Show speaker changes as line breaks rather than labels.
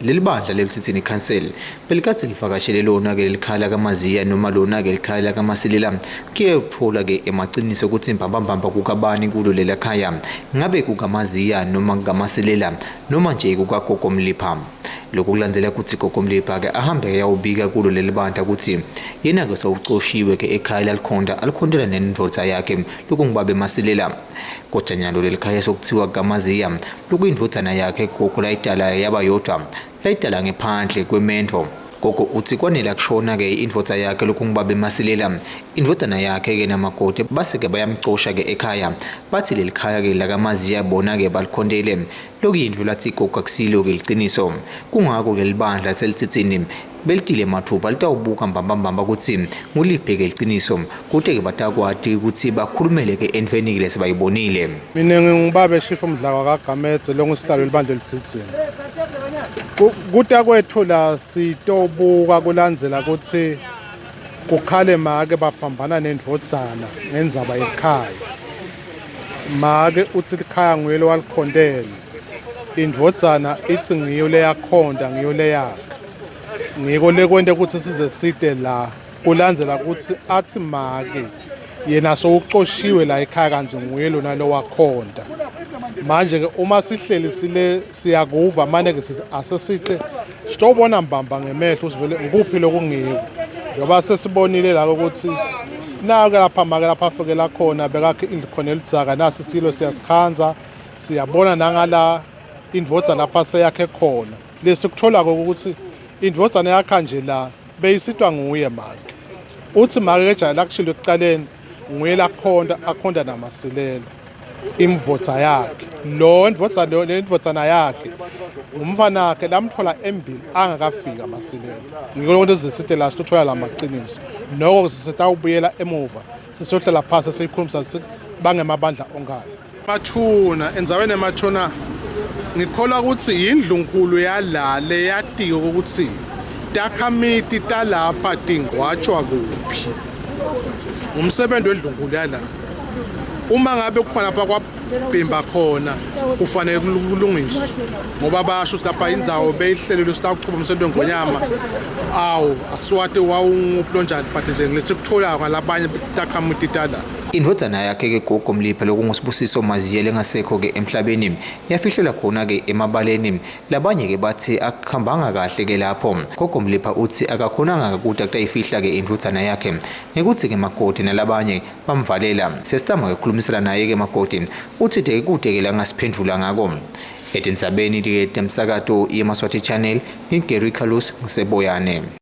Leli bandla leLudzidzini Council belikadze livakashele lona-ke lelikhaya lakaMaziya noma lona-ke likhaya lakaMasilela kuyewutfola-ke emaciniso kutsi mbambambamba kukabani kulo lela khaya, ngabe kukaMaziya noma kukaMasilela noma nje kukaGogo Mlipha. Lokhu kulandzela kutsi Gogo Mlipha-ke ahambe ayawubika kulo leli bandla kutsi yena-ke sewucoshiwe-ke ekhaya lalikhonta alikhontela nendvodza yakhe lokungubabe Masilela. Kodwa nyalo leli khaya sokuthiwa kaMaziya lokuyindvodzana yakhe gogo layidala yaba yodwa layidala ngephandle kwemendvo. Gogo utsi kwanele kushona-ke indvodza yakhe lokungubabe Masilela, indvodzana yakhe-ke namakoti base-ke bayamcosha-ke ekhaya. Batsi leli khaya-ke lakaMaziya bona-ke balikhontele. Lokuyintfo latsi gogo akusilo-ke liciniso. Kungako-ke libandla laseLudzidzini belitile mathupha litawubuka mbambambamba kutsi nguliphi-ke liciniso kute-ke batakwati kutsi bakhulumele-ke entfweni-ke lesebayibonile.
Mina ngingubabe Shifu Mdlakwa kaGamedze longusihlalo welibandla eLudzidzini. Kuta kwetfu la sitobuka kulandzela kutsi kukhale make baphambana nendvodzana ngendzaba yekhaya. Make utsi likhaya nguye lowalikhontela. Indvodzana itsi ngiyo leyakhonta ngiyo leyakha. Ngiko lekwente kutsi size site la kulandzela kutsi atsi make yena sowucoshiwe la ekhaya kantsi nguye lona lowakhonta. Manje-ke uma sihleli sile siyakuva mane-ke asesithe sitobona mbamba ngemehlo ukuthi vele ngikuphi lokungiko njengoba sesibonile la ukuthi naku lapha make lapha afikela khona bekakhe indlu khona eludzaka nasi isilo siyasikhandza siyabona nangala indvodza lapha seyakhe khona lesikutholako ukuthi indvodzana yakha nje la beyisitwa nguye make uthi make kejayela kushilo ekucaleni nguye lakhonta akhonta naMasilela imvodza yakhe lo ndvodza lo le ndvodzana yakhe ngumfana wakhe lamthola embili angakafika Masilela ngiko lonto zisithe la sithola la maqiniso noko sisitawubuyela emuva sisohlala phasi siyikhulumisa bangemabandla onkana Mathuna endzaweni emathuna ngikholwa ukuthi yindlunkulu yala leyatiko ukuthi takhamiti talapha tingcwatshwa kuphi ngumsebenzi wendlunkulu yala uma ngabe kukhona lapha kwabhimba khona kufanele kulungiswe ngoba basho ukuthi lapha indzawo beyihlelelwe sitawuchuba umsebenzi wengonyama awu asiwati wawunguphi lonjani but nje ngilesikutholako ngalabanye takhamuti tala.
Indvodzana yakhe-ke Gogo Mlipha lokunguSibusiso Maziya lengasekho-ke emhlabeni yafihlelwa khona-ke emabaleni. Labanye-ke batsi akuhambanga kahle-ke lapho. Gogo Mlipha utsi akakhonanga kuta kutayifihla-ke indvodzana yakhe ngekutsi-ke makoti nalabanye bamvalela. Sesitama-ke kukhulumisana naye-ke makoti utsi-ke kute-ke langasiphendvula ngako. Etindzabeni-ke temsakato yeMaswati Channel, ngiGary Carlos ngiseBoyane.